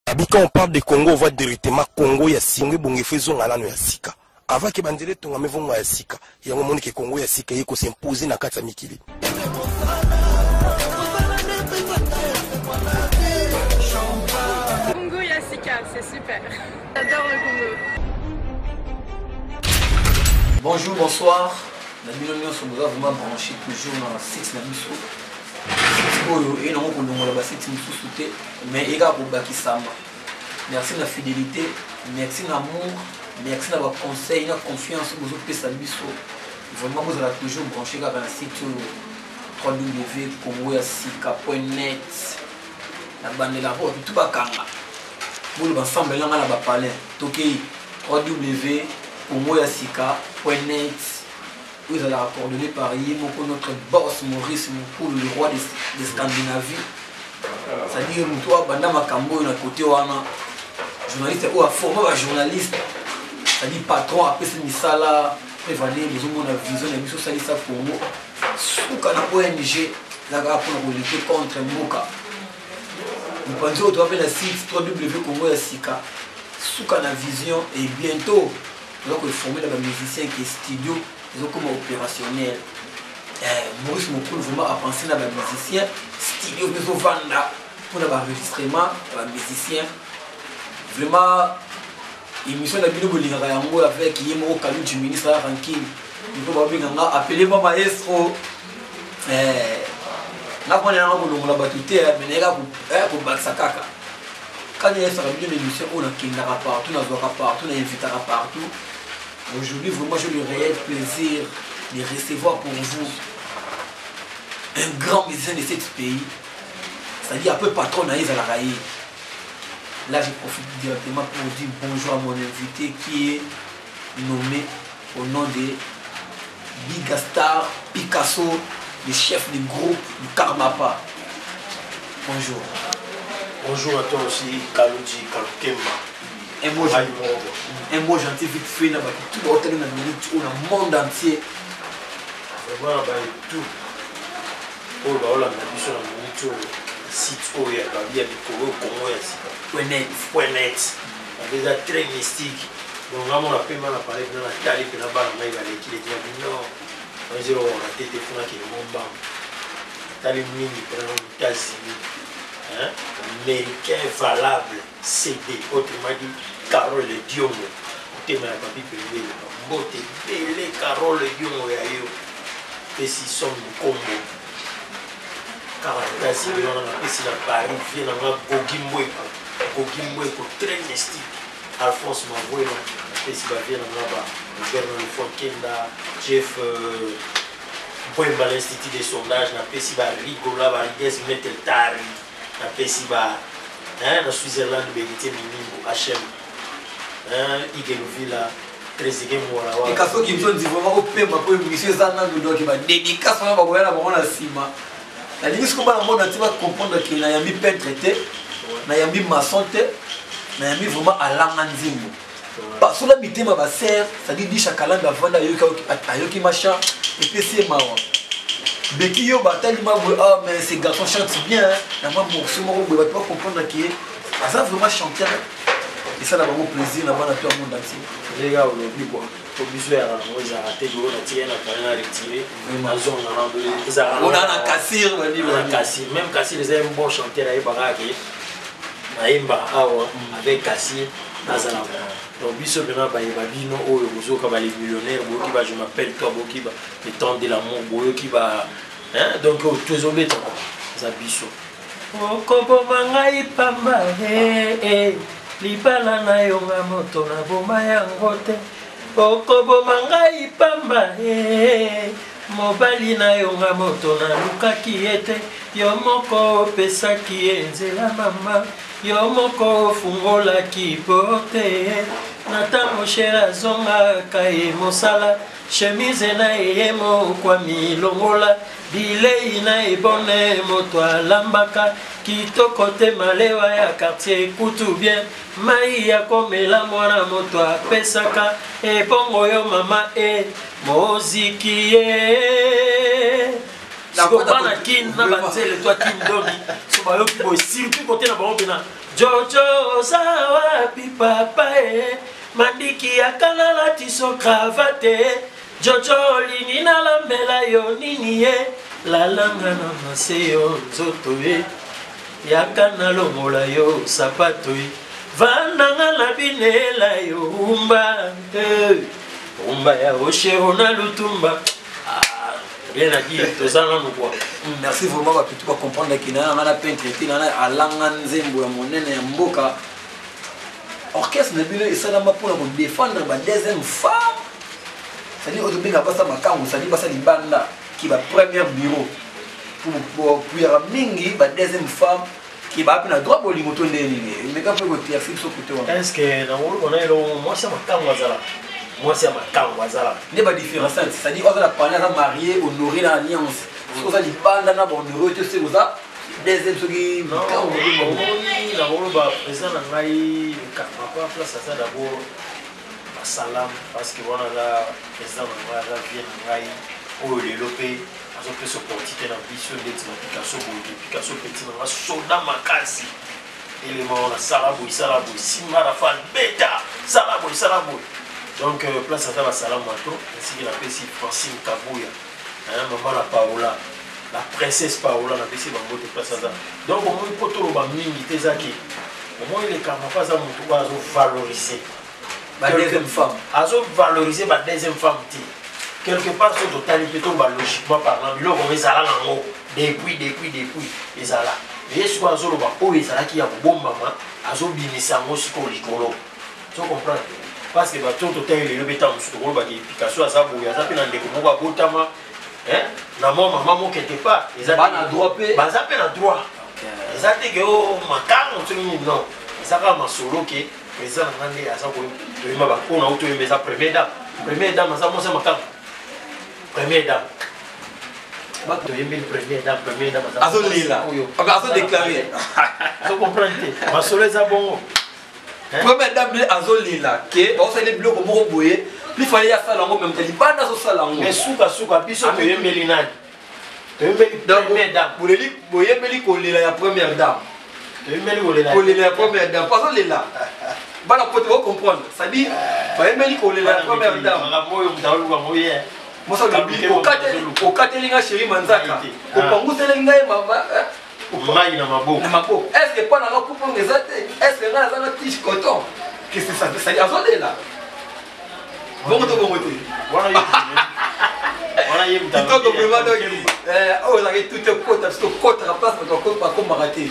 Abi quand on parle de Congo, on voit directement Congo ya singo ebongi fo ezonga nano ya sika. Avant que banzela etongama evonga ya sika. Yango omoni ke Congo ya sika eye ko s'imposer na kati ya mikili. Congo ya sika, c'est super. J'adore le Congo. Bonjour, bonsoir. Na bino nyonso boza vraiment branché toujours na site na biso. Site oyo eye nango kolongola ba site mosusu te, mais eye kaka kobakisama. Merci na fidélité, merci na amour, merci na ba conseils, na confiance oyo bozopesa biso. Vraiment bozala toujours branché kaka na site oyo www.congoyasika.net. Na bandela po bato tu bakanga. Boloba ensemble na nga na ba palin. Tokei www.congoyasika.net oyo ezalaka coordonné par ye moko notre boss Maurice Mukulu, le roi de Scandinavie. C'est-à-dire moto oyo abanda makambo oyo na côté wana, journaliste oyo aforma ba journaliste, c'est-à-dire patron apesi misala prévalé. Bozomona vision na biso, salisa Congo suka na ONG eza kaka mpona kolite contre mboka. Mopanzi oyo toza mpe na site www Congo ya sika suka na vision, et bientôt toza koinforme na bamusicien ke studio ezokoma opérationnel. Maurice Mokulu vraiment apense na bamusicien, studio mpe ezovanda mpona baenregistrement ya bamusicien. Vraiment émission na bino bolingaka yango avec ye moko Kaluji, ministre ya ranking mpo babenga nga appelez moi maestro. Nga mpona yanga kolongola bato te, mais nayeka kobakisa kaka kani nayesaka bino na émission oyo nakendaka partout, nazwaka partout, na invitaka partout. Aujourd'hui vraiment j'ai le réel plaisir de recevoir pour vous un grand musicien de ce pays, c'est-à-dire un peu patron na ye ezalaka ye. Là je profite directement pour dire bonjour à mon invité qui est nommé au nom de Bigastar Picasso, le chef du groupe du Karmapa. Bonjour. Bonjour à toi aussi, Kaludji Kalukemba. Un mot, un mot gentil vite fait, na bato tout baotali na minute oyo na monde entier. Vraiment, bah, tout. Oyo baolanda biso na minute oyo, site oyo ya babi ya likolo Congo ya sika. Point net. Point net. Eza très mystique. Donc nga mona pema na parler na tali pe na bana ngai baleki leki na bino. Bazelo wana te te funa ke momba. Tali mingi pe na États-Unis. Hein? Américain valable CD, autrement dit Carole Diongo. Motema ya papi pembeni. Mbote bele Carole Diongo ya yo. Pesi son Mukombo. Kaka États-Unis wana na pesi na Paris vie na nga Gogi Mbweko. Gogi Mbweko très mystique. Alphonse Mavwela pesi ba vie na nga ba Robert Nalufwa Kenda, Jeff Bwemba l'Institut de sondage, na pesi ba Rigola ba Riguez Meteltari, na pesi ba hein, na Switzerland Belité Minimbo HM hein, Igeluvila Trezeguet Mwarawa. Eka soki biso ndi vraiment opemba po émission eza nanu, donc ba dédicace wana bakoya na bango na nsima. Nalingi sikoyo bana mona ti bacomprendre ke nayambi peintre te, nayambi maçon te, nayambi vraiment alanga nzimbo basola mitema baser, c'est-à-dire disha kalanga avanda ayoki machin epesi ye mawa beki yo batali ma boye. Ah mais ces garçons chantent bien na mwa morceau moko boye, bato bacomprendre ke aza vraiment chanteur, esala bango plaisir na bana to ya monde entier. Ndenge olobi kwa po biso yaka yango ezalaka te oyo natika na pale na retire nazonga na ezalaka ona na kasir na kasir. Même kasir eza un bon chanteur, ayebaka ke nayembaka awa avec kasir nazala. Donc biso mpena bayeba bino oyo bozoyoka ba les millionnaires, boyoki ba je m'appelle toi, boyoki ba le temps de l'amour, boyoki ba hein, donc oyo to ezobetaka eza biso. Okoboma ngai pamba eh, eh, libala na yo nga moto naboma yango te. Okoboma ngai pamba eh, mobali na yo nga moto nalukaki ye te. Yo moko opesaki ye nzela mama, yo moko ofungolaki porte. Na ntango shere azongaka ye mosala, chemise na ye moko amilongola, bilei na ebone moto alambaka kitoko te, malewa ya quartier kutu bien, mai ya komela mwana moto apesaka. Ebongo yo mama e moziki ye. Sikoyo bana Kin na banzele to Kin domi so bayoki boye, surtout kote na bango mpena Jojo oza wapi papa e mandiki ya kala latiso cravate Jojo olingi nalambela yo nini ye lalanga na mase yo nzoto ye yaka nalongola yo sapato ye vandanga na binela yo rumba eh. Rumba ya Rochero na Lutumba. Ah, rien à dire, toza nanu quoi. Merci vraiment bato tu bacomprendre ke na nga na peintre te na alanga nzembo ya monene ya mboka. Orchestre na bino esalama mpona kodefendre ba deuxième femme, c'est-à-dire oyo tobenga basa makango, c'est-à-dire basa libanda ki ba première bureau puyaka mingi ba deuxième femme ki baa mpe na droit bolingo to ndenge nini, emeka mpe koeclairci biso kote wana. Est ce que nakoloba na eloko, mwasi ya makango azala, mwasi ya makango azala nde badifférence, c'est-à-dire oyo aza na palais aza marié, honoré na alliance, soki oza libanda na bahonoré te, soki oza deuxième, soki makango. Omoni, nakoloba président na ngai Karmapa, place aza d'abord basalam, parce que wana aza président na ngai, aza vie na ngai oyo lelo mpe azopesa opportunité na biso ndeti na Picasso boye. Picasso petit na nga, soda makasi, elema wana, sala boye, sala boye, simba rafale, beta, sala boye, sala boye. Donc place aza, basalamu ato ainsi que napesi Francine Kabuya, mama na Paola, la princesse Paola, napesi bango te place aza. Donc omoni, mpo toloba mingi te, eza ke omoni le Karmapa aza motu oyo azovaloriser ba deuxième femme. Azovaloriser ba deuxième femme te. Quelque part so totali mpe toloba logiquement parlant, biloko ngo ezala nango depuis ezala, mais ye sikoyo azoloba oyo ezalaki ya kobombama, azobimisa yango sikoyo likolo. So comprendre, parce que bato totali lelo mpe ntango mosusu tokolobaka Picasso aza boye, aza mpe na ndeko moko abotama na mwa mama mo quelque part. Eza na droit mpe. Baza mpe na droit, eza te ke o makango soki nini, non, eza kaka masolo ke président na nga nde aza toyemba bakona o toyemba eza première dame. Première dame aza mwasi ya makango. Première dame toyembeli, première dame, première dame. Azolela, azodéclare. Ozocomprendre te, masolo eza bongo. Première dame nde azolela ke baosali biloko moko boye, lifale ye asala yango, meme te libanda azosala yango. Mais sukasuka biso toyembeli nani? Toyembeli première dame. Boleli, boyembeli kolela ya première dame. Toyembeli kolela. Kolela ya première dame, azolela, bana poto bocomprendre, c'est-à-dire bayembeli kolela ya première dame. Makambo oyo moto aoluka ngo ye. Mosa olobi okateli nga chéri manzaka, opanguseli ngai mama mai na maboko. Na maboko, est ce que mpo nanga couponge eza te? Est ce que ngai naza na tige coton? Qu'est-ce que ça veut? Azolela bongo to bongo te. Wana ye moto. Kitoko vraiment. Donc oyo ezalaki tout ekota, biso tokotaka place bato bakomaka te.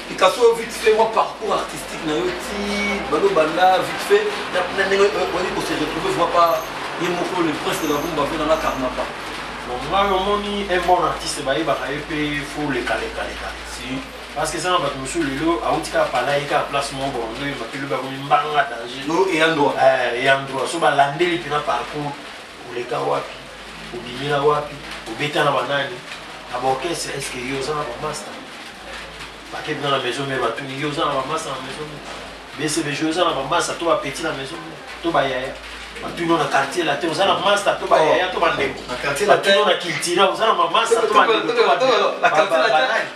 Picasso, vite fait, mwa parcours artistique na yo ti balobanda vite fait na ndenge oyi kose retrouver vraiment pas ye moko le prince de la rumba ve nanga Karmapa. Bon, ngai omoni, un bon artiste bayebaka ye mpe fo lekalekaleka, si parce que eza na bato mosusu lelo awuti kaka pala ye kaka place moko bondo oyemba mpe lobi akomi mbanga danger. No eya droit. Eya droit. So balandeli mpena parcours, oleka wapi, obimela wapi, obeta na banani na baorchestre, est ce que yo oza na bamaster? Bakebi na maison mère, batuni yo oza na bamaster na maison mère, BCBG oza na bamaster to bapeti na maison mère to bayaya, batuni yo na quartier la te oza na master to bayaya to bandeko, batuni yo na cultura oza na bamaster to bandeko to banani,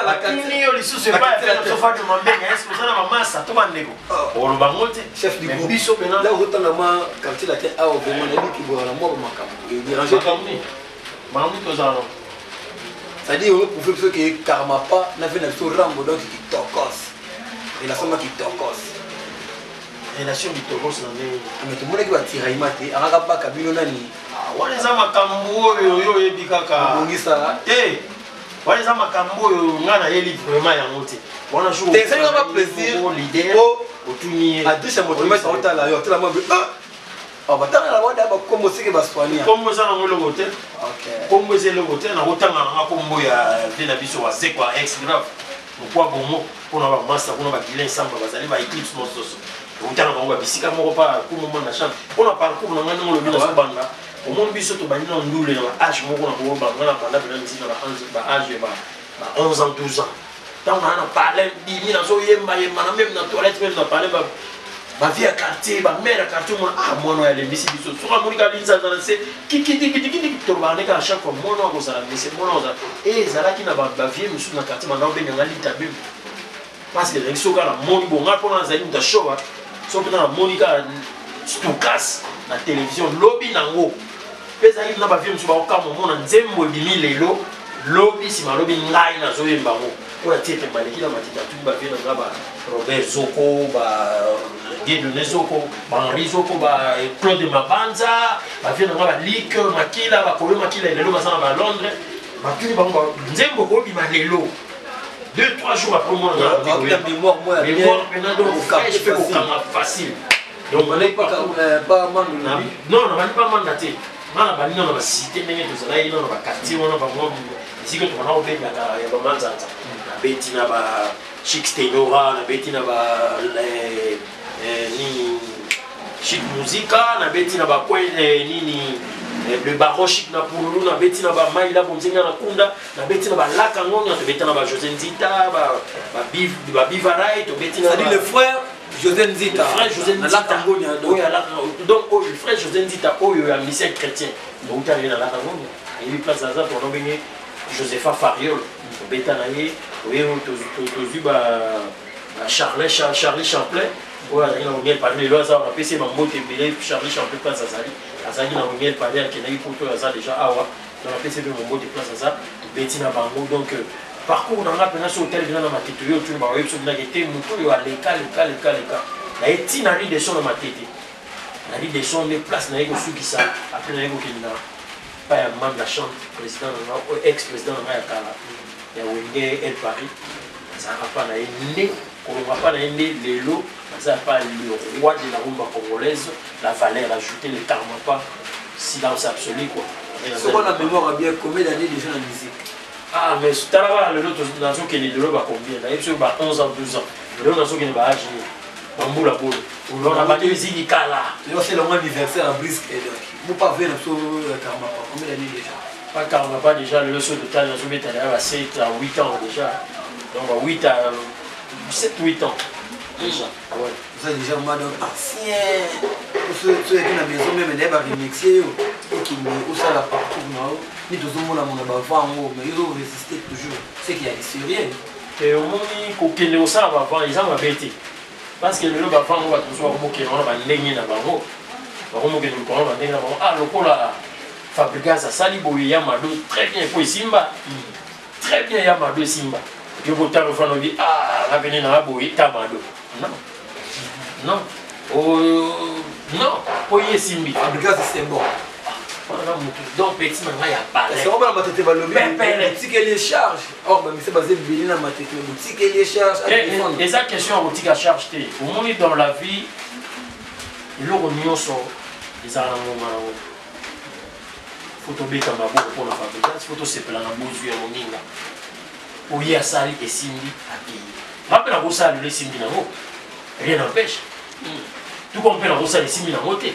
batuni yo lisusu epai ya biso Fadi Mambenga, est ce que oza na bamasa to bandeko? Oloba ngo te. Chef du groupe. Biso mpena là ozotanga mwa quartier latin awa, vraiment nayebi kibwaka na mwa bamakambo edérange. Makambo nini? Makambo nini tozala nango? C'est-à-dire oyo prouve biso ke Karmapa na vie na biso Rambo, donc kitokos, relation ma kitokos. Relation bitokos na ndenge nini? Mais tomonaki batiraillement te, akaka baka bino nani. Ah, wana eza makambo oyo yo oyebi kaka. Obongisa. Te, wana eza makambo oyo ngai nayeli vraiment yango te. Wana jour Te, ezali kaka plaisir. Leader Po otuni ye. Adresse ya moto mesi aotala yo, atala mwa ah batanga na wada bakombo seke baswania. Kombo eza nango eloko te. Ok. Kombo eza eloko te. Nakotanga nanga kombo ya vie na biso Wazekwa, ex grave mokwa bongo mpona bamasta kuna, bagilin samba bazali ba eclipse mosusu, outana bango babisika moko pa kumoma na chambre mpona parcours na ngai ndenge olobi nazobanda. Omoni, biso tobandi na ndule na baage moko na kobanga na banda mpena miziki na ba age ba 11 ans, 12 ans, ntango naa na palais bimi nazoyembayemba na meme na toilette, meme na palais. Bavie ya quartier, bamare ya quartier, omona, ah, mwana oyo alembisi biso. Soki amoni kaka linzanza na se, kikidikidikidik, tolobaka nde kaka chaque fois mwana oyo akozala mese, mwana oyo akozala. E ezalaki na bavie mosusu na quartier, banda obenganga lita bebe, parce que ezalaki soki kaka namoni bonga mpona nazali moto ya showa, soki mpena namoni kaka stukas na télévision lobi nango. Mpe ezalaki na bavie mosusu bakokamwa, omona nzembo ebimi lelo, lobi nsima lobi ngai nazoyemba yango. Oyo atie tembe aleki na matita, atuni bavie na nga, ba Robert Zoko, ba Dieudonné Zoko, ba Henri Zoko, ba Claude Mabanza, bavie na nga ba Lik Makila, bakoyo Makila, lelo baza na ba Londres. Batuni bango, nzembo kobima lelo, 2, 3 jours après, omona mémoire mpena, donc fraîche mpe kokanga facile. Donc non, nabandi pa manda te, nga na bandi nano basite ndenge tozalaki nano baquartier wana, bango esika tokona kobengaka ya bamanzanza. Nabeti na ba Chic Stenora, nabeti na ba nini, Chic Musica, nabeti na bakwe nini, le Baron Chic na Pululu, nabeti na bamaila Bonzenga na Kunda, nabeti na balaka Ngonga, tobeti na ba José Nzita, babivarai, tobeti na le frère José Nzita. Frère José Nzita oyo alaka, donc oyo frère José Nzita oyo ya mission chrétien, touta na ye na laka Ngonga, ayebi place aza, tona obenge Josepha Fariol, tobeta na ye. Oye tozwi ba Charlie Champlain oyo azalaki na Wenge El Paris, lelo aza, napesi ye bambote ebele. Charlie Champlain, place azali, azalaki na Wenge El Paris, akendaki poto, oyo aza déjà awa, donc apesi ye mpe mombote place aza, tobeti na bango. Donc parcours na nga mpena, so otali mpena na matete oyo otuni, baoyebi so mpena te moto oyo aleka leka leka leka na ye ntina rue de son na Matete. Na rue de son nde place na ye kosukisa. Après na ye kokende na pa ya Manda Chante, président na nga, ex président na nga ya kala ya Wenge El Paris, azalaka pa na ye nde kolonga pa na ye nde lelo naza pa le roi de la rumba congolaise, la valeur ajoutée, le karma pas, silence absolu quoi. Soki on a mémoire bien, combien d'années déjà na musique? Ah, mais tala kaka lelo nazokende, lelo ba combien nayebi soki ba 11 ans, 12 ans, lelo nazokende ba age nini, bambula bolo, donc nabandi musique kala. Tozosala yango anniversaire ya Brisque, donc mopa ve na biso Karma Pa, combien d'années déjà? Pas Karma Pa déjà lelo, so totali nazobeta deya ba 7 à 8 ans déjà, donc ba 8 à 7, 8 ans déjà, ouais. Oza déjà ma donc ancien, soyaki na maison meme naye baremercie yo, okende osala parcours na yo ni tozomona mona bavant yango, mais yo ozoresiste toujours, c'est qu'il y a des sérieux. Te, omoni, kokende kosala bavant eza mabe te, parce que lelo bavant yango bato mosusu bakomokende wana bandenge na bango, bakomokende luka wana bandenge na bango. Ah, lokola Fabrigas asali boye ya Mado, très bien, po esimba très bien ya Mado, esimba yo kotala ofana obi, ah, nga pene nanga boye ta Mado, non, non, non, po ye esimbi. Fabrigas, c'est bon. Wana motu, donc petit na ngai ya palais. Bana Matete balobi botikeli ye charge, or bamise baza ebele na Matete, botikeli ye charge. Eza question ya kotika charge te. Omoni, dans la vie, eloko nyonso ezala na ngonga nango. Fo tobeta maboko mpona Fabrigas, fo tosepela na bozwi ya moninga oye asali esimbi, akei. Nga mpe nakosala lelo esimbi nango, rien n'empêche. Tout comme mpe nakosala esimbi nango te,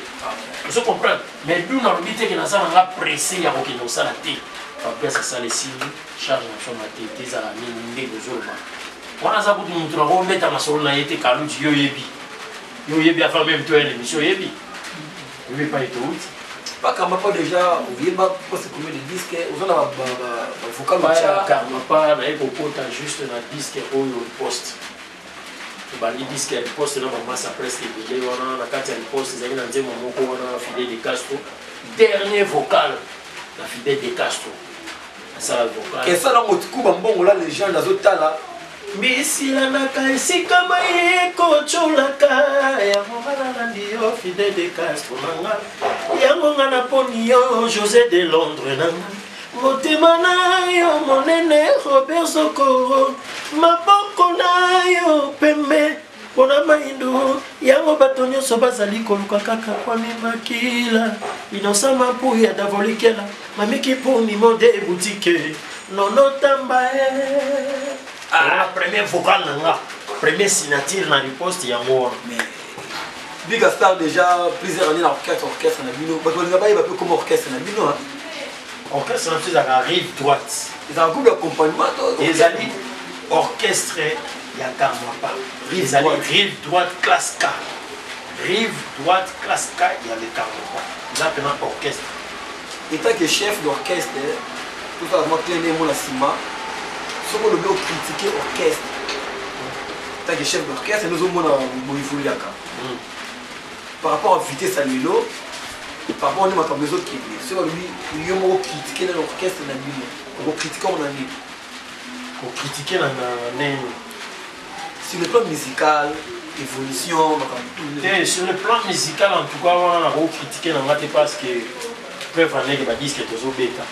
ozo comprendre? Mais du nalobi te ke naza nanga pressé ya kokende kosala te. Fabrigas asala esimbi, charge na biso Matete ezala nini nde bozoloba wana, aza kutu motu nakobeta masolo na ye te. Kaluji, yo oyebi, yo oyebi avant même to ya l'émission, oyebi, oyebi epai touti. Bakamba pa déjà oyeba presque combien de disques oza na bavocal? Karma Pa naye kokota juste na disque oyo Riposte. Tobandi disque ya Riposte na bamasa presque ebele wana. Na kati ya Riposte ezalaki na nzembo moko wana, Fidel de Castro, dernier vocal na Fidel de Castro asala vocal. Esala motuku bambongo la légende azotala. Misilanaka esika mai ekotyolaka yango nga nalandi yo, Fidel de Castro nanga, yango nga naponi yo, José de Londres nanga, motema na yo monene, Robert Sokoro, maboko na yo pembe mpona maindu yango bato nyonso bazali koluka kaka Kwami Makila, Inosa Mampuya, Davolikela, Mamiki Puni, Mode Butike, Nono Tamba e. Ah, premier vocal na nga, premier signature na Riposte yango wana. Mais Big Star, déjà plusieurs années na orchestre na bino, bato balinga bayeba mpe comme orchestre na bino. Orchestre na biso ezalaka Rive Droite. Ezalaka groupe d'accompagnement to ezali orchestre ya Karmapa? Ezali Rive Droite classe K. Rive droite classe K ya le Karmapa. Eza pena orchestre. Etant que chef d'orchestre, tout ça mwa clé nde mona sima. Soki olobi ocritiquer orchestre, tant que chef d'orchestre, nous omona boevoluaka. Par rapport à vitesse ya lelo, par rapport nde makambo ezokende, soki olobi yo moko critiquer na orchestre na bino, okocritiquer yango na nini? Kocritiquer na nini? Sur le plan musical, évolution, makambo tout. Te, sur le plan musical en tout cas wana nakocritiquer na nga te parce que preuve en est que badisque tozobeta.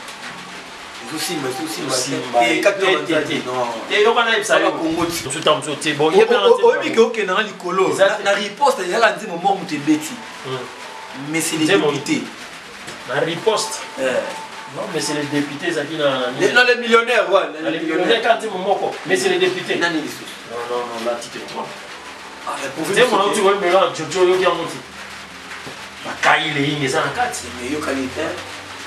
Ezosimba, ezosimba. Te, kati na banzadi, non. Te, yoka nayebisa yo. Kongo ti. Mosusu ntango mosusu te. Bon, ye mpe na nzembo Oyebi ke okenda na likolo. Eza te. Na riposte ezalaka nzembo moko moto ebeti. Mais c'est les Nzembo. députés. Na riposte. Non, mais c'est les députés ezalaki na Non, les millionnaires, ouais. Na les millionnaires kaka nzembo moko. Mais c'est les députés. Nani lisusu? Non, non, non, là tu te trompes. Ah, mais pour Nzembo na oti koyembela Jojo oyoki yango te. Bakayi leyingi eza na kati. Mais eyokani te.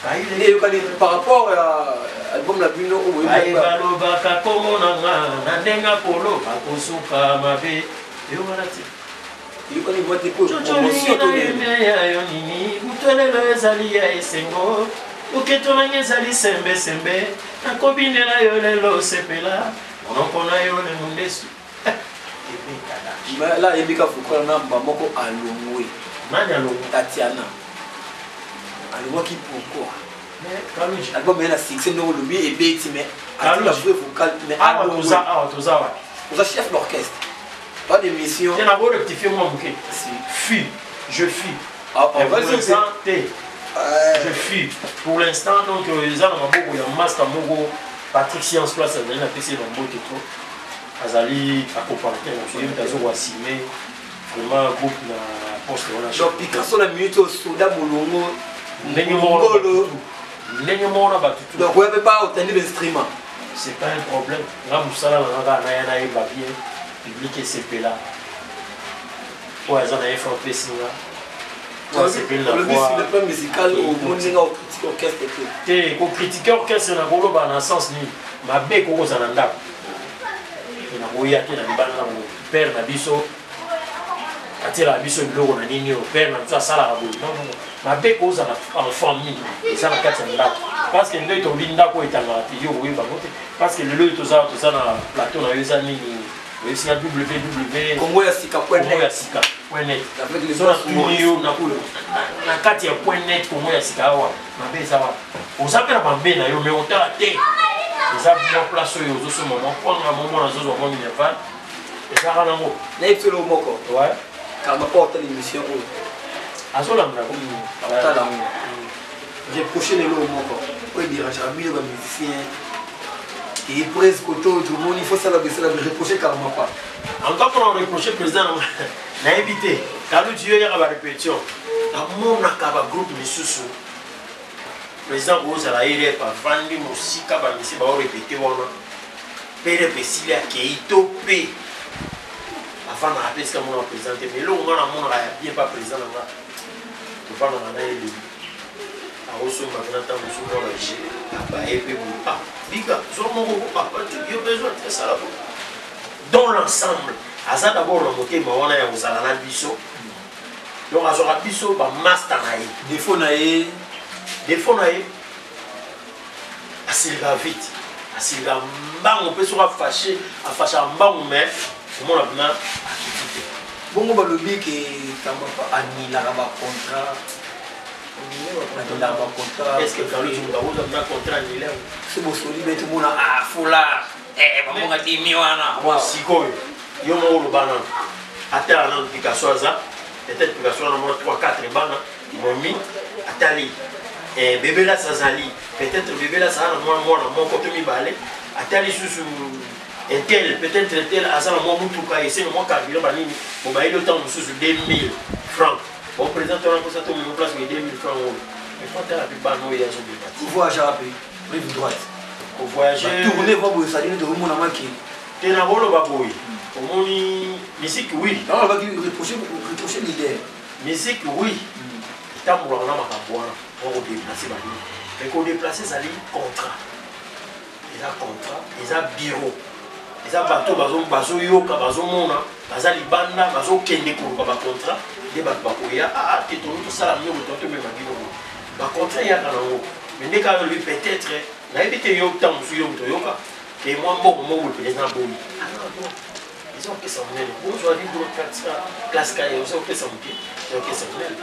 Kayi leyingi. Eyokani par rapport à album na bino oyo boyebi Baye ba- balobaka kombo na nga na ndenge akoloba kosuka mabe. Eyokana te. Eyokani mwa te po Jojo promotion lingi to na nini? yembe ya yo nini butolelo ezali ya esengo loketo nanga ezali sembesembe nakobinela yo lelo osepela monoko na yo le mondesu. Mais là, ayebika vocal na mba moko alongwe. Nani alongwe? Tatiana. Alongwaki pourquoi? Mais Kaluji. Album eza na succès ndenge olobi ebeti, mais Kaluji. atika vrai vocal, mais Awa alongwe. toza, awa toza wapi? Oza chef d'orchestre. Pas de mission. Te, nako rectifier mwa moke. Si. Fui, je fuis. Ah, ah, Mais pour vas-y, l'instant, c'est- te. Je fuis. Pour l'instant, donc, eza na maboko ya master moko, Patrick Science Place, azali na pesi ye bambote trop. Azali accompagnateur na biso, ye moto azo koassumer vraiment groupe na poste wana. Donc, Picasso na minute oyo, soda molongo, Ndenge moko na Ngolo. bato tout. Ndenge moko na bato tout. Donc, oya mpe ba otandi ba instrument. C'est pas un problème. Nga mosala na nga kaka naya nayeba bien, public esepela. Oyo aza na effort apesi nga. Oyo asepeli na Olobi voix. sur le plan musical, Akei omoni koti. ndenge ocritique orchestre te. Te, kocritique orchestre na koloba na sens nini? Mabe ekoki kozala na ndako. E nakoya te na libanda na boye. Père na biso atielaka biso biloko na nini oyo père na biso asalaka boye. Non, non, non. Mabe ekozala en famille, eza na kati ya ndako. Parce que nde tolobi ndako oyo etangaka te, yo okoyeba yango te. Parce que lelo oyo toza na plateau na yo eza nini? Oyebisi na www Congo ya sika point Congo net. ya sika point net. Avec les So na boss tuni Maurice yo Makulu. na kati ya point net Congo ya sika awa, mabe eza wapi? Oza mpe na mabe na yo, mais otala te. Eza mwa place oyo ozosomba mwa kwanga, mwa mwana azozwa mwa minerval. Ezalaka nango. Nayebi biso eloko moko. Ouais. Karma po otala émission oyo. Azolanda yango. Otala yango. Reprocher na eloko moko. Oyo dérangeaka bino ba musiciens. Et presque autour du monde, il faut ça la baisser, la reprocher carrément pas. En tout cas, pour reprocher président, nayebi te. Kaluji yo yaka ba répétition. Namonaka ba groupe misusu. Président kozala ye rep avandi mosika ba misi ba répéter wana. Pe rep esili akei to pe. Avandaka pe esika mona président te. Mais eloko nga namonaka ya bien pa président na nga. Tovandaka na ye lelo. Akosomba mpe na ntango mosusu mwa ba jus. Abaye pe boye. Ah, bika, zwa moko ko, ah, ba tu, yo besoin te sala boye. Dans l'ensemble, aza d'abord na motema wana ya kozala na biso. Donc azwaka biso ba master na ye. Défaut na ye. Défaut na ye. Asilika vite. Asilika mbangu mpe soki afâché, afâchaka mbangu mais omona mpena akiti te. Bongo balobi ke Karmapa anilaka ba contrat. Anilaka ba contrat. Est-ce que Kaluji moto akozwa mpena contrat anile yango? So bosoli be tomona, ah, foulard. Eh, bamonga dimi wana. Bon, sikoyo, yo moko oloba nanu. Atala nanu Picasso aza. Peut-être Picasso wana mwa 3, 4 bana. Momi, atali. Eh, bébé là, ça zali. Peut-être bébé là, ça a mwa mwana moko to mibale. Atali susu un tel, peut-être un tel, aza na mwa mutuka, esenga mwa carburant ba nini. Bon, ba yeli otango mosusu 2000 francs. Bon, président, toi, on a tout mis en place, mais 2000 francs, oh. Mais faut atala pe bana oyo azobima ti. Voyage ape, rive droite. Kovoyage. Ba tourner, va boye, ça dit, de remona maki. Te na koloba boye. Omoni musique, oui. Non, on va dire, reprocher, reprocher leader. Musique, oui. Etambolaka na makambo wana. On va déplacer ba nini. Mais ko déplacer, ça dit contrat. Eza contrat, eza bureau. Eza bato bazoyoka, bazomona, baza libanda, bazokende koluka bacontrat nde bato bakoya. Aa te, tongi tosala miongo, to tomema bino boye, bacontrat eyaka nango. Mais nde kaka olobi, peut-être nayebi te, yo ntango mosusu yo moto oyoka ke mwa mbongo moko boye peut-être na boyi eza kopesa monene. Bozwa libro classe kaye, oza kopesa moke, eza kopesa monene.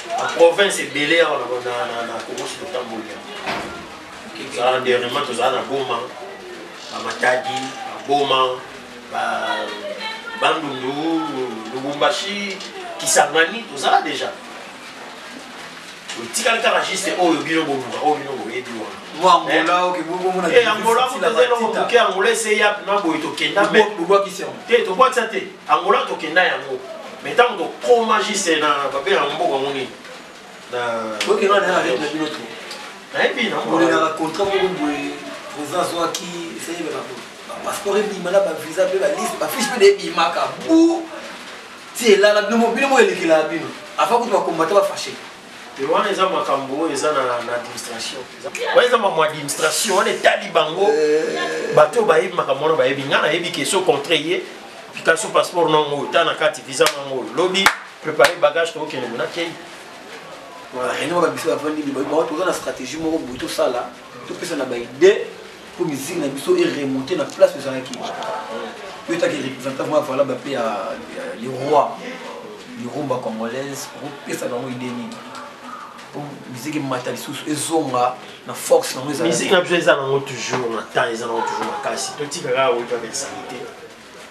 Baprovince ebele awa na Congo, si totamboli awa dernièrement, tozala na Goma, Bamatadi, Baboma, Bandundu, Lubumbashi, Kisangani, tozala déjà. Otikali kaka juste oyo bino boluka, oyo bino boyebi wana. Angola kutoza eloko moke. Angola eseya na boye, tokenda te, tobwakisa te. Angola tokenda yango, mais ntango tokoma juste na babengaka mboka yango nini? Nayebi. Olelaka contrat moko boye, président azwaki, esayebaka bapasseport ebima na bavisa mpe baliste, bafiche mpe ebimaka bu ti elala bino bino moko, elekelaka bino avant kutu bakombata bafashe. Te, wana eza makambo oyo eza na administration. Wana eza makambo ya administration, wana etali bango. Bato oyo bayebi makambo wana bayebi. Ngai nayebi ke so contre ye Picasso, passeport nango oyo, ta na kati visa nango oyo, lobi prépare bagage, tokokende bona kei. Voilà, réunion baka biso bavandi, bango toza na stratégie moko boye, tosala, topesa na baidée mpo musique na biso eremonte na place ezalaki. Yo etaki représentant vraiment valable mpe ya le roi de rumba congolaise, okopesa bango idée nini mpo musique emata lisusu, ezonga na force nango? Ezala musique na biso eza nango toujours na temps, eza nango toujours makasi. Totika kaka koyeba bainsanité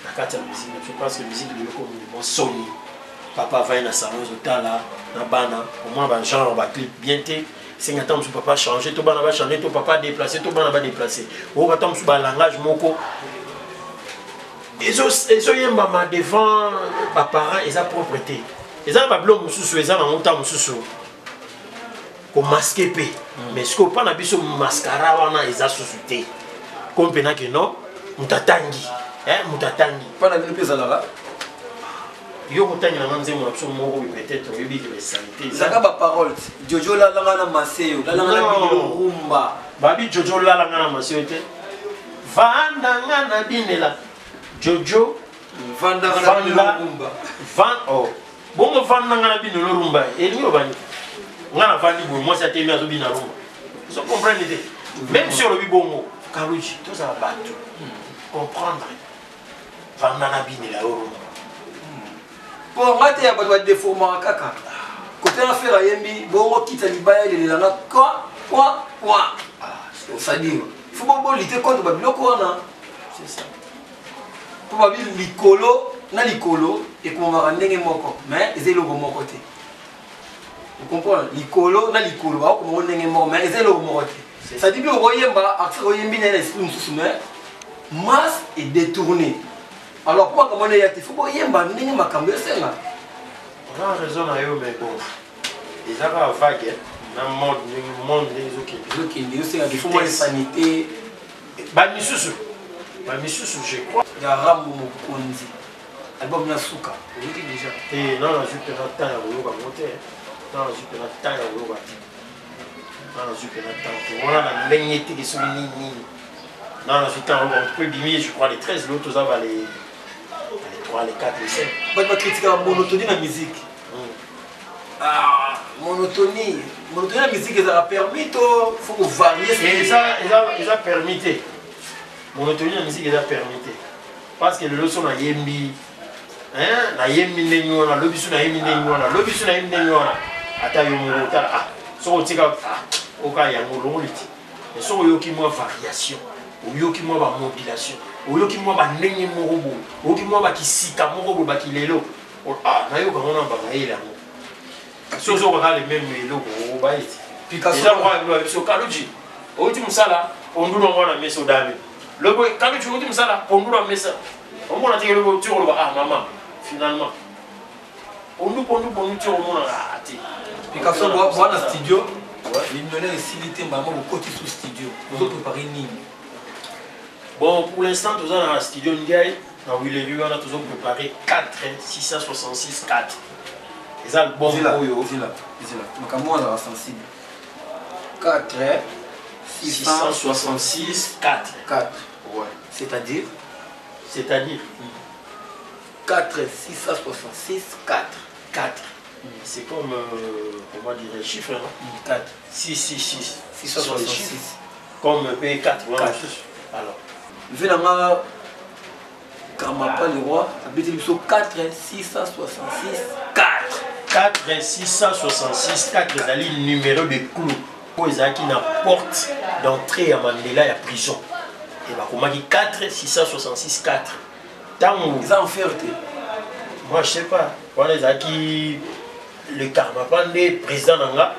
na kati ya musique na biso, parce que musique lelo komi mwa soni. Papa avandi na salon, ezotala na bana, omona bagenre baclip bien te. Senga ntango mosusu papa change to bana bachange, to papa déplace to bana badéplace. Oyoka ntango mosusu balangage moko ezoyembama devant baparent, eza propre te. Eza na babiloko mosusu, eza nango ntango mosusu komaske mpe, mais sikoyo mpa na biso mascara wana eza susu te. Komi mpena ke non, moto atangi, moto atangi. Mpa na bino mpe ezalaka? Yo kotangela nga nzembo na biso moko, peut-être oyebi ke basanité. Ezalaka baparole Jojo lalanga na maseyo, lalanga na bilelo rumba. Babi Jojo lalanga na maseyo te, vandanga na binela Jojo. Vandanga na bilelo rumba. Van oh bongo vandanga na binelo rumba elingi obani nga navandi boye, mwasi atemi azobina rumba, ozo comprendre te. Même si olobi bongo, Kaluji, tozala bato comprendre, vanda na binela yo rumba. Mpo nga te ya bato badeformaka kaka kote na Ferre ayembi bongo kita libaya elelelanga kwa kwa kwa, c'est-à-dire faut bolite contre babiloko wana. C'est ça. Mpo babi likolo na likolo ekomamaka ndenge moko, mais eza eloko moko te. Ocomprendre? Likolo na likolo bakokomango ndenge moko, mais eza eloko moko te. C'est-à-dire biloko koyemba, artiste koyembi na ye na esprit mosusu, mais masse est détournée. Alors mpo makambo wana eya te, faut boyemba ndenge makambo esenga. Oza raison na yo, mais bon, eza kaka vague na monde, ndenge monde ndenge ezokende. Ezokende, ezosengaka il faut mwa insanité. Bamisusu, bamisusu, je crois. Ya Rambo Mokonzi, album ya suka, oyoki déjà? Te, na nazwi mpena temps ya koyoka yango te. Na nazwi mpena temps ya koyoka te. Na nazwi mpena temps te wana na ndenge teke soki nini nini. Na nazwi temps yango po ebimi, je crois, les 13. Lelo toza ba les 3, les 4, les 5. Bato bakritikaka monotonie na musique. Ah, monotonie, monotonie na musique ezalaka permis to faut kovarie? Eza permis te. Monotonie na musique eza permis te, parce que lelo so nayembi, nayembi ndenge wana, lobi so nayembi ndenge wana, lobi so nayembi ndenge wana, ata yo moko otala, ah, soki otika, ah, oka yango olongoli te. Mais soki oyoki mwa variation, oyoki mwa bamodulation, oyoki mwa bandenge moko boye, oyoki mwa bakisika moko boye, bakilelo, ah, nayoka ngo na bamayele yango. So ozoka kaka le même eloko, obaye ti eza lokola biso. Kaluji, outi mosala, pondu nango wana mesa, odame lobo. Kaluji, outi mosala, pondu na mesa, omona teke lobo ti oloba: "Ah mama, finalement pondu, pondu, pondu", ti omona te. Picasso, bwana studio les millionnaires esili te, mbala bokoti sous studio, ozoprépare nini? Bon, pour l'instant toza na studio Ndiaye na Wileri wana, tozoprépare 4 666 4, eza album oyo. Makambo wana azalaka sensible. 4 666 4. 4. Ouais. C'est-à-dire? C'est-à-dire? 4 666 4. 4. C'est comme, comment dire, chiffre, non? 4. 6, 6, 6. 666. Comme P4, voilà. Alors. Venanga Karmapa le roi, abeti biso 4 666 4. 4 666 4 ezali numéro de clou oyo ezalaki na porte d'entrée ya Mandela ya prison. Et bakomaki 4 666 4. Tango eza enfer te. Moi je sais pas. Wana ezalaki le Karmapa nde président na nga.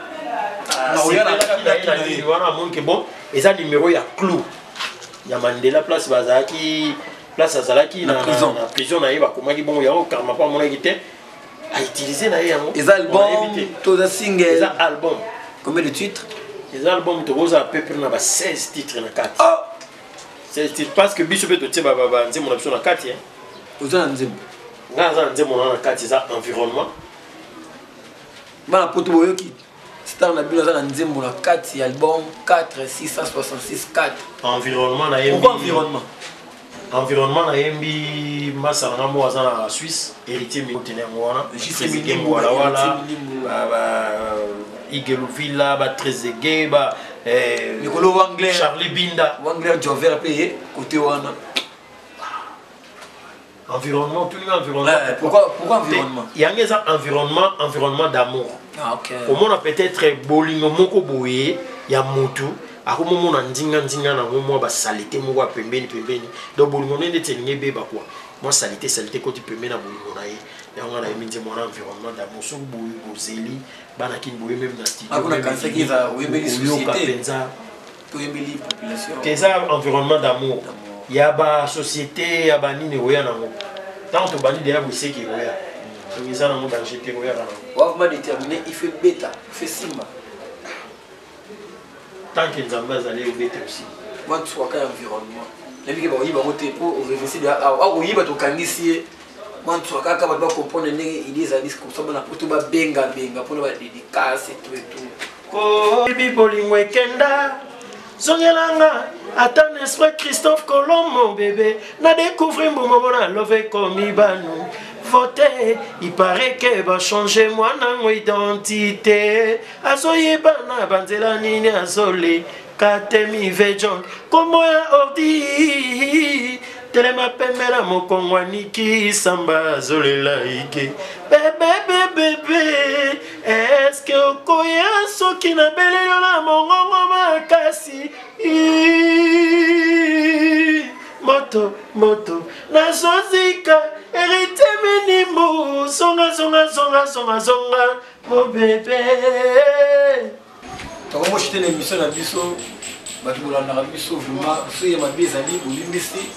Wana amoni ke bon eza numéro ya clou ya Mandela place bazalaki, place azalaki na prison, na prison na ye bakomaki bongo yango. Karmapa amonaki te a utiliser na ye yango. Eza album to eza single? Eza album. Combien de titres? Eza album, tokozala peu près na ba 16 titres na kati. Oh! 16 titres parce que biso mpe totie ba nzembo na biso na kati. Oza na nzembo? Nga aza na nzembo na kati, eza environnement. Bana poto boyoki, star na bino aza na nzembo na kati ya album 4 666 4. Environnement na yembi. Pourquoi environnement? Environnement na yembi masa na mo aza na Suisse, héritier Motene yango wana. Juste Minimbu, wala wala. Ba Igelu Villa, ba Trezeguet, ba Nicolo Wangler, Charlie Binda. Wangler Jover pe côté wana. Environnement, tout le environnement. Ouais, pourquoi environnement? Yango eza environnement, environnement d'amour. Ah, ok. Omona peut-être bolingo moko boye ya mutu akomomona ndinga ndinga nango mwa basalite moko ya pembeni pembeni. Donc bolingo nde neti elingi ebeba quoi. Mwa salite salite koti pembeni na bolingo na ye. Yango nga nayembi nzembo wana environnement d'amour. Soki boye bozeli bana kini boye même na studio. Akuna kanisaki eza oyembeli oyoka société. Mpenza. Toyembeli population. Eza environnement d'amour. Ya ba société ya ba nini oya nango. Tant tobandi deya boseki oya. Donc eza nango danger te oya nango. Wa vraiment déterminé, il fait bêta, il fait simba. Tant que Nzambe azali obeta aussi. Moi tu vois environnement. Nabi ke ba oyiba ngote po revesi de ah oyiba to kangisi ye. Moi tu vois kaka ba comprendre ndenge il est ali comme ça bana poto ba benga benga pona ba dédicace et tout et tout. Ko bibi bolingo ekenda zongelanga ata n'est-ce pas Christophe Colomb mon bébé na découvrir mbongo bona love komi banu vote il paraît que ba changer moi nango identité azoyeba na banzela nini azole katemi vejon kombo ya ordi telema pembela mokongo aniki samba azolela ike bebe bebe eske okoya soki nabeleli yo na mongongo makasi moto moto nazozika héritier minimbu zonga zonga zonga zonga zonga mo bebe. Tokomoshite na émission na biso bato bolandaka biso vraiment soki ya mabe ezali bolimbisi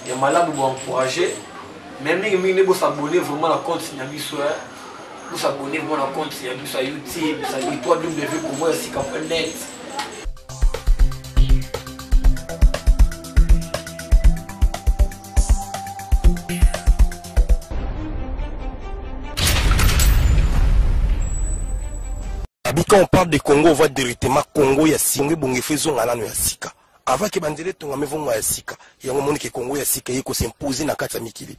ya malamu bo encourager mais mingi mingi nde bosabonner vraiment na compte na biso, bosabonner vraiment na compte ya biso ya YouTube, c'est-à-dire www.congoyasika.net. Quand on parle de Congo, on voit directement Congo ya Singo bonge fezo ngana ya sika. Avant que banzele tonga mevongo ya sika. Yango moni ke Congo ya sika yeko s'imposer na kati ya mikili.